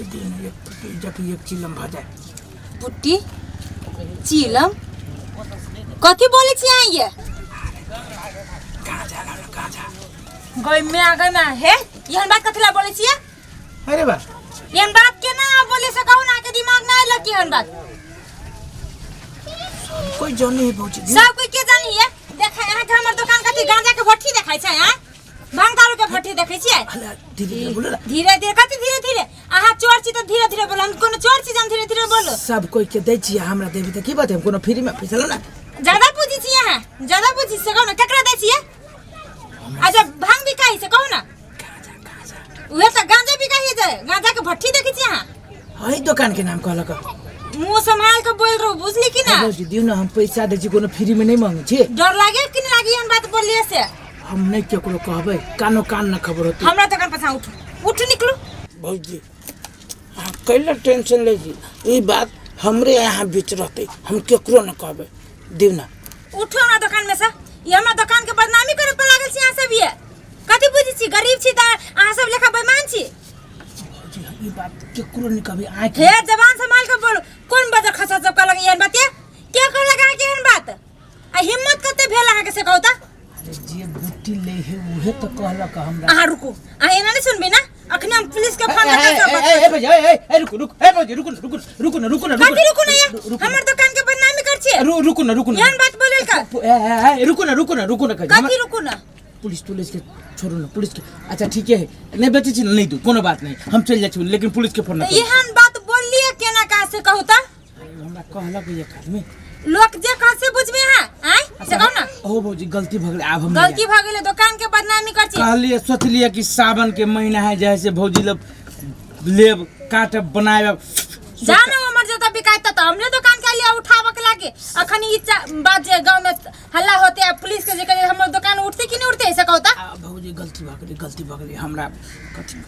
दिन एक पुट्टी जबकि एक चिलम भऽ जाए। पुट्टी चिलम कथी बोलै छी अहाँ ये? गांजा लाओ ना, गांजा। गई में आ गई में हे, एहन बात कथी ला बोलै छियै? अरे बा, एहन बात केना अहाँ बोले से कहू ना के दिमाग ना आयल कि एहन बात। कोई जाने है भौजी? सब कोई के जानी है? देखा अहाँ के हमर दुकान कथी गांजा के भट्ठी देखै छै? आँ, भांग दारू के भट्ठी देखै छियै? अरे धीरे धीरे बोलो ना। धीरे धीरे कथी धीरे धीरे? अहाँ चोर छी तऽ धीरे धीरे बोलो, हम कोनो चोर छी जे हम धीरे धीरे बोलो? सब कोई के दै छियै, हमरा देबी तऽ की बात है? हम कोनो फ्री में पैसा लो ना। ज्यादा पूंजी छी अहाँ, ज्यादा पूंजी से कहू ना केकरा दै छियै? अच्छा भांग बिकाइ से कहू ना। गांजा, गांजा। उहे तऽ गांजा बिकाइ छै, गांजा के भट्ठी देखै छी अहाँ? हई दुकान के नाम कहलक। मुंह संभाल के बोल रहो, बुझली कि ना? भौजी दियौ ना, हम पैसा दै छी, कोनो फ्री में नहीं मांगै छी। डर लागे कि नहीं लागे एहन बात बोललिए से? हम नहीं केकरो कहबै, कानो कान न खबर होतै। हमरा दुकान पर से उठू, उठ निकलू। भौजी अहाँ कैला टेंशन लै छी? ई बात हमरे यहाँ बीच रहतै, हम केकरो न कहबै, दियौ ना। उठो हमरा दुकान में से, ई हमरा दुकान के बदनामी करे पर लागल छी अहाँ सब। ये कथी बुझै छी? गरीब छी तऽ अहाँ सब लेखा बेईमान छी? भौजी ई बात केकरो नहीं कहबै, आँखि हे जबान संभाल के बोलो। कोन बजर खसा सब कहलक एहन बात? ये के कहलक अहाँ के एहन बात? आ हिम्मत कते भेल अहाँ के से कहू तऽ? अरे जे बुट्टी ले है उहे तो कहलक हमरा। अहाँ रुकू, अहाँ एना नहीं सुनबी ना, अखने हम पुलिस के फोन करके सब बात। ए ए भौजी, ए ए रुकू रुकू, ए भौजी रुकू रुकू रुकू ना, रुकू ना। कथी रुकू ना ये? हमर दुकान के बदनामी कर छियै? रुकू ना, रुकू ना। एहन बात बोलल का? ए ए रुकू ना, रुकू ना, रुकू ना। कथी रुकू ना? पुलिस तुलिस के छोड़ू ना, पुलिस के। अच्छा ठीक है, नहीं बेचै छी नहीं दू, कोनो बात नहीं, हम चलि जाइ छी, लेकिन पुलिस के फोन ना करू। एहन बात बोललिए केना का से कहू तऽ? हमरा कहलक एक आदमी। लोक जे कह से बुझबे अहाँ आँय से कहू ना। ओ भौजी गलती भऽ गेलै, आब हम गलती भऽ गेलै, दुकान के बदनामी कर छी। कहलिए सोचलिए कि सावन के महीना है, जैसे भौजी लोग लेब काटब बनायब। जा ना हमर जतऽ बिकाइत तऽ हमरे दुकान के लिए उठाबऽ के लागे। अखन ई बात जे गांव में हल्ला होते आ पुलिस के जे कहे हमर दुकान उठते कि नहीं उठते से कहू तऽ? आ भौजी गलती भऽ गेलै, गलती भऽ गेलै, हमरा कथी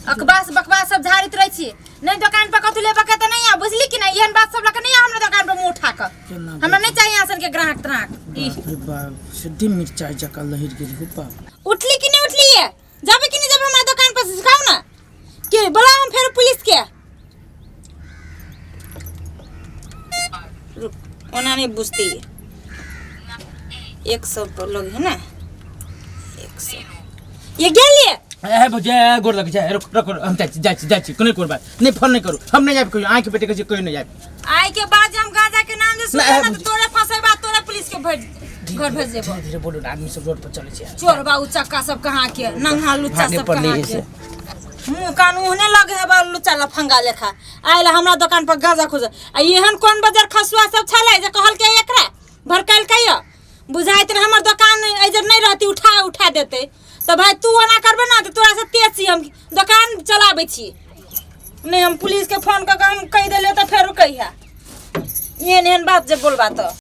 अकबास बकवास सब झाड़ैत रहै छी। नहीं दुकान पर कथू लेबऽ के तऽ नहीं आ, बुझली कि नहीं? एहन बात सब लऽ के नहीं आ हमरा दुकान पर मुँह उठा कऽ। केना? हमरा नहीं चाहिए अहाँ के ग्राहक त्राहक। ई बाप रे बाप, सिद्धि मिरचाई जकाँ लहरि गेल हो बाप। उठली कि नहीं उठली? ये जाबे कि नहीं जाबे हमरा दुकान पर से सिखाउ ना के बोला हम फेर पुलिस के। रुक, ओना नहीं बुझती है। 100 पर लोग है ना, 100 ये गेलिए। ए भौजी, ए, गोर लग जाए, रुक रुक, हम जाइ छी, जाइ छी, जाइ छी, कोनो कोनो बात नहीं, फोन नहीं करू, हम नहीं जाब कहियो, आँखि बेटे कहै छी कहियो नहीं जाब। आइ के बाद जे हम गांजा के नाम जे सुनबै ना, ना तऽ तोरे फंसेबा, तोरे पुलिस के भेज घर भेज देबो। धीरे धीरे बोलू ना, आदमी सब रोड पर चलै छै। चोरबा उचक्का सब कहाँ के नंगा लुच्चा भागे सब पड़लै कहाँ से। के मुँह कान ओहने लगे हेबा लुच्चा लफंगा लेखा आयल हमरा दुकान पर गांजा खोजे। आ एहन कोन बजर खसुआ सब छलै जे कहलकै एकरा भड़कलकै यऽ? बुझाइत रहे हमर दोकान एहिजर नहीं रहती, उठा उठा देते। तऽ भाई तू ओना करबे ना तऽ तोरा से तेज छी हम, दोकान चलाबै छी। नहीं हम पुलिस के फोन कऽ के हम कहि देलियै तऽ फेर कहिया एहन एहन बात जे बोलबा तऽ।